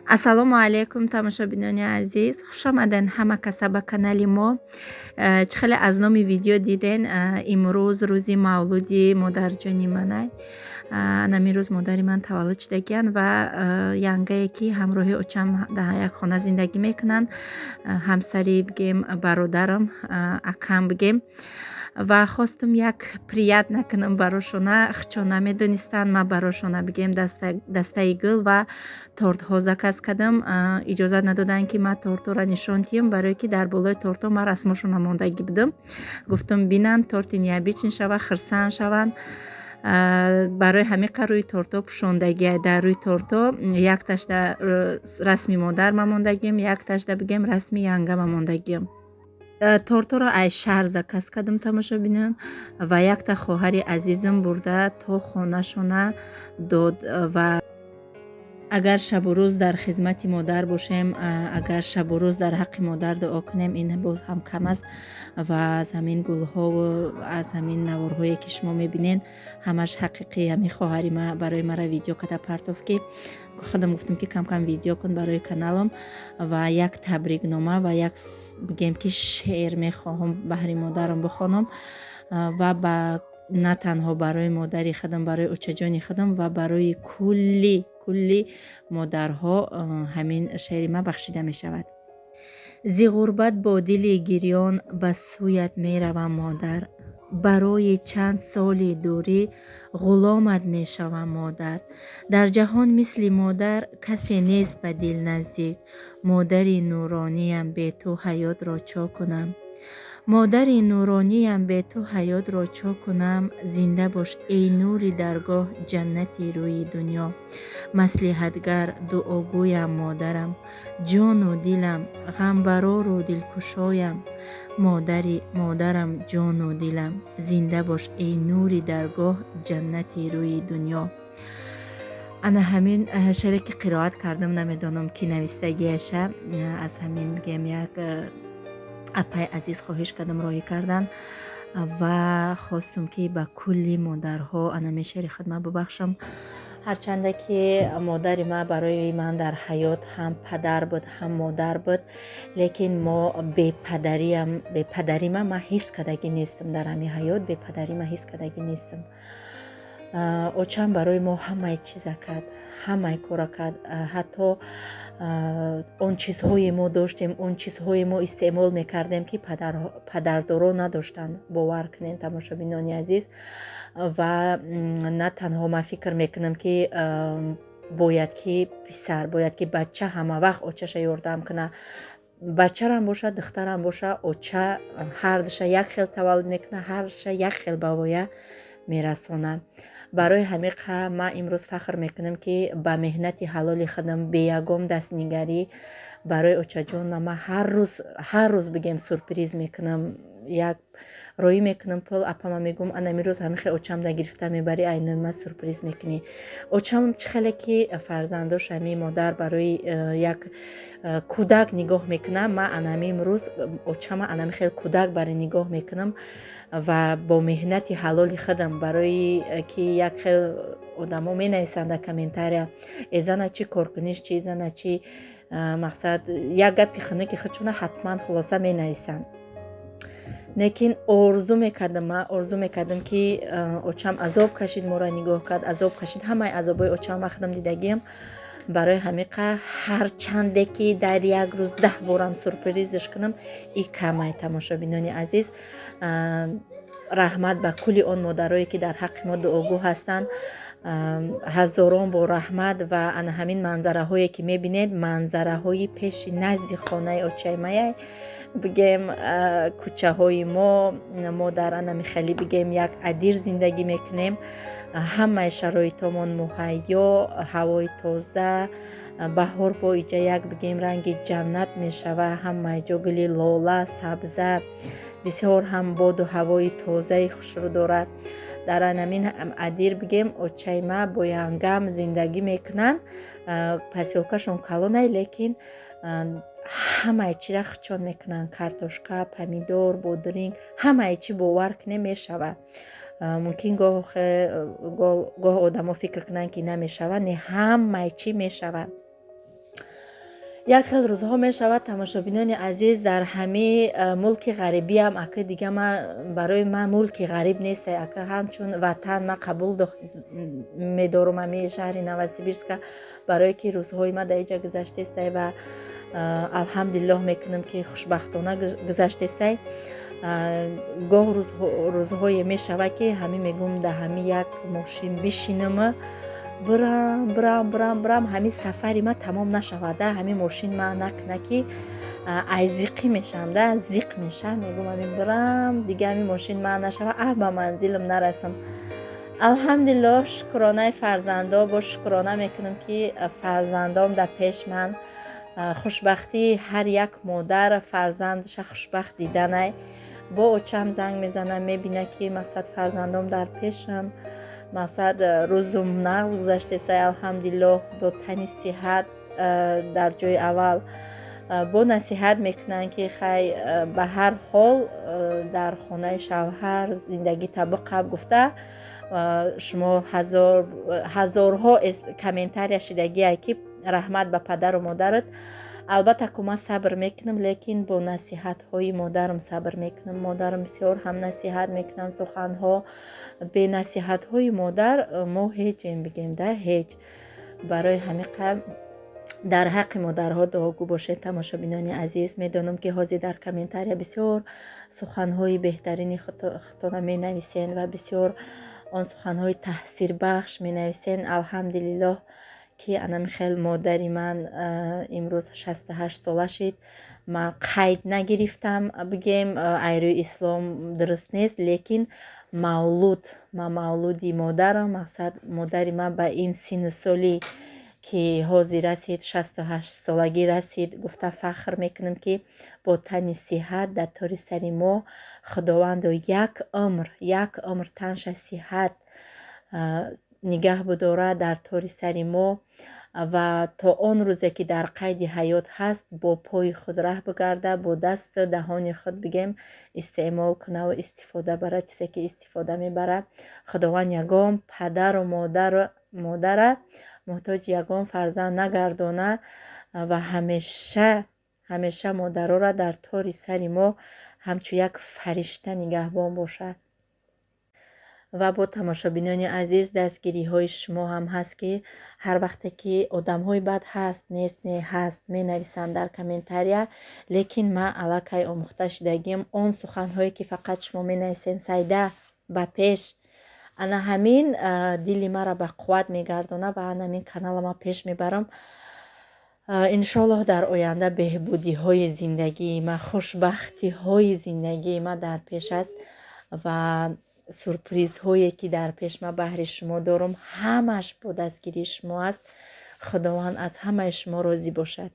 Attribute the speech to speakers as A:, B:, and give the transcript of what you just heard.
A: Ассалому алайкум, тамошобинони азиз, хушомаден ҳама каса ба канали мо. Чӣ хеле аз номи видео диден, имрӯз рӯзи мавлуди модарҷони манай. Анами рӯз модари ман таваллуд шудагиянд ва янгае, ки ҳамроҳи очам дар як хона зиндагӣ мекунанд, ҳамсари, бигем, бародарам, акам, бигем, ва хостум як приятно кунам барошона. Хчон намедонистанд, ман барошона, бигем, дастаи гул ва тортҳо заказ кардам. Иҷозат надоданд, ки ман тортҳоро нишон диҳам, барое ки дар болои тортҳо ман расмошона мондагӣ будам. Гуфтум, бинанд, торти необычный шава, хурсанд шаванд. Барои ҳамин қа рӯи тортҳо пӯшондагия. Дар рӯи тортҳо якташда расми модар ма мондагиам, якташда, бигем, расми янгама мондагиам. Тортҳоро аз шаҳр заказ кардам, тамошобинон, ва якта хоҳари азизам бурда то хонашона дод. Ва агар шабу рӯз дар хизмати модар бошем, агар шабу рӯз дар ҳаққи модар дуо кунем, ин боз ҳам кам аст. Ва аз ҳамин гулҳову аз ҳамин наворҳое, ки шумо мебинед, ҳамаш ҳақиқи ҳамин хоҳари ма барои мара видео карда партофт, ки худам гуфтам, ки кам-кам видео кун барои каналам. Ва як табрикнома ва як, бигем, ки шеър мехоҳам баҳри модарам бихонам ва ба на танҳо барои модари худам, барои очаҷони худам ва барои кулли модарҳо ҳамин шеъри ман бахшида мешавад. Зи ғурбат бо дили гирён ба сӯят меравам, модар. Барои чанд соли дурӣ ғуломат мешавам, модар. Дар ҷаҳон мисли модар касе нест ба дил наздик. Модари нурониям, бе ту ҳаётро чо кунам? Модари нурониям, бе ту ҳаётро чо кунам? Зинда бош, эй нури даргоҳ, ҷаннати рӯи дунё. Маслиҳатгар, дуогӯям, модарам, ҷону дилам, ғамбарору дилкушоям. Модари модарам, ҷону дилам. Зинда бош, эй нури даргоҳ, ҷаннати рӯи дунё. Ана ҳамин шеъре, ки қироат кардам, намедонам, ки навистагиаша. Аз ҳамин, бигем, як апай азиз хоҳиш кардам, роҳӣ кардан ва хостум, ки ба кулли модарҳо анами шеъри худма бубахшам. Ҳарчанде ки модари ман барои ман дар ҳаёт ҳам падар буд, ҳам модар буд, лекин мо бепадариам, бепадарима ман ҳис кардагӣ нестам. Дар ҳамин ҳаёт бепадарима ҳис кардагӣ нестам. Очам барои мо ҳамаи чиза кард, ҳамаи кора кард. Ҳатто он чизҳое мо доштем, он чизҳое мо истеъмол мекардем, ки падардоро надоштанд. Бовар кунед, тамошобинони азиз. Ва на танҳо ман фикр мекунам, ки бояд ки писар, бояд ки бача ҳама вақт очаша ёрдам кунад. Бачарам боша, духтарам боша, оча ҳардуша як хел таваллуд мекунад, ҳардуша як хел ба воя мерасонад. Барои ҳамин қа ман имрӯз фахр мекунам, ки ба меҳнати ҳалоли худам, беягон дастнигарӣ, барои очаҷонам ман ҳар рӯз, ҳар рӯз, бигем, сюрприз мекунам. Як роӣ мекунам пул, апама мегӯм: «Анами рӯз ҳамин хел очамда гирифта мебарӣ, айнои ман сюрприз мекунӣ». Очам чӣ хеле ки фарзандош, ҳамин модар барои як кӯдак нигоҳ мекунам, ман анами имрӯз очама анами хел кӯдак барои нигоҳ мекунам ва бо меҳнати ҳалоли худам. Барои ки як хел одамо менависанд дар комментария: «Э, зана чӣ коркуниш чи, зана чӣ?» Мақсад, як гапи хунуки худшона ҳатман хулоса менависанд. Лекин орзу мекардам, ман орзу мекардам, ки очам азоб кашид, моро нигоҳ кард, азоб кашид. Ҳамаи азобҳои очам ман худам дидагиам. Барои ҳамин қа ҳарчанде ки дар як рӯз 10 борам сюрпризш кунам, и камай. Тамошобинони азиз, раҳмат ба кулли он модарое, ки дар ҳаққи мо дуогӯ ҳастанд. Ҳазорон бор раҳмат. Ва ана ҳамин манзараҳое, ки мебинед, манзараҳои пеши назди хонаи очаи маяй, бигем, кӯчаҳои мо. Мо дар анами хеле, бигем, як адир зиндагӣ мекунем. Ҳамаи шароитомон муҳайё, ҳавои тоза. Баҳор бо иҷа як, бигем, ранги ҷаннат мешава. Ҳамаи ҷо гули лола, сабза, бисёр ҳам боду ҳавои тозаи хушрӯ дорад. Дар анамин адир, бигем, очаи ма бо янгам зиндагӣ мекунанд. Посёлкашон калонай, лекин ҳамаи чира хичон мекунанд: картошка, помидор, бодринг, ҳамаи чӣ. Бовар кунем, мешавад. Мумкин гоҳ одамо фикр кунанд, ки намешавад. Не, ҳамаи чӣ мешавад. Як хел рӯзҳо мешавад, тамошобинони азиз, дар ҳамаи мулки ғарибиам, ака, дига ма барои ман мулки ғариб нестай, ака, ҳамчун ватан ман қабул медорум ҳамаи шаҳри Новосибирска, барое ки рӯзҳои ма дар иҷа гузаштестай ва алҳамдулиллоҳ мекунам, ки хушбахтона гузаштестай. Гоҳ рӯзҳое мешавад, ки ҳамин мегӯм, дар ҳамин як мошин бишинам, бирам, бирам, бирам, бирам, ҳамин сафари ман тамом нашавад, да ҳамин мошин ман накуна, ки ай зиқӣ мешавам, да зиқ мешавам. Мегӯм, ҳамин бирам, дига ҳамин мошин ман нашава, ба манзилам нарасам. Алҳамдулиллоҳ, шукронаи фарзандо, бо шукрона мекунам, ки фарзандом дар пеш ман. Хушбахтии ҳар як модар фарзандаша хушбахт диданай. Бо очам занг мезанам, мебина, ки мақсад фарзандом дар пешам, мақсад рӯзум нағз гузаштесай, алҳамдулиллоҳ, бо тани сиҳат дар ҷои аввал. Бо насиҳат мекунанд, ки хай, ба ҳар ҳол дар хонаи шавҳар зиндагита биқаб гуфта. Шумо ҳазорҳо комментария шидагие, ки раҳмат ба падару модарат. Албатта, ку ман сабр мекунам, лекин бо насиҳатҳои модарам сабр мекунам. Модарам бисёр ҳам насиҳат мекунанд, суханҳо. Бенасиҳатҳои модар мо ҳеҷем, бигем да, ҳеҷ. Барои ҳамин дар ҳаққи модарҳо дуогӯ бошед, тамошобинони азиз. Медонам, ки ҳозир дар комментария бисёр суханҳои беҳтарини худтона менависен ва бисёр он суханҳои таъсирбахш менависен. Алҳамдулиллоҳ, ки анами хел модари ман имрӯз 68 сола шид. Ман қайд нагирифтам, бигем, ай рӯи ислом дуруст нест, лекин мавлуд, ман мавлуди модарам, мақсад модари ман ба ин синну солӣ, ки ҳозир расид, 68 солагӣ расид гуфта, фахр мекунам, ки бо тани сиҳат дар тори сари мо. Худовандо, як умр, як умр танша сиҳат нигаҳ бидорад дар тори сари мо ва то он рӯзе, ки дар қайди ҳаёт ҳаст, бо пои худ раҳ бигарда, бо дасту даҳони худ, бигем, истеъмол кунаву истифода барад чизе, ки истифода мебарад. Худованд ягон падару модара муҳтоҷи ягон фарзанд нагардона ва ҳамеша, ҳамеша модароро дар тори сари мо ҳамчун як фаришта нигаҳбон бошад. Ва бо, тамошобинони азиз, дастгириҳои шумо ҳам ҳаст, ки ҳар вақте ки одамҳои бад ҳаст, нест, не, ҳаст, менависанд дар комментария, лекин ман аллакай омӯхта шудагиам. Он суханҳое, ки фақат шумо менависен, «Сайда, ба пеш», ана ҳамин дили маро ба қувват мегардонад ва ана ҳамин канала ман пеш мебарам. Иншоаллоҳ, дар оянда беҳбудиҳои зиндагии ман, хушбахтиҳои зиндагии ман дар пеш аст ва сюрпризҳое, ки дар пеш ман баҳри шумо дорам, ҳамааш бо дастгирии шумо аст. Худованд аз ҳамаи шумо розӣ бошад.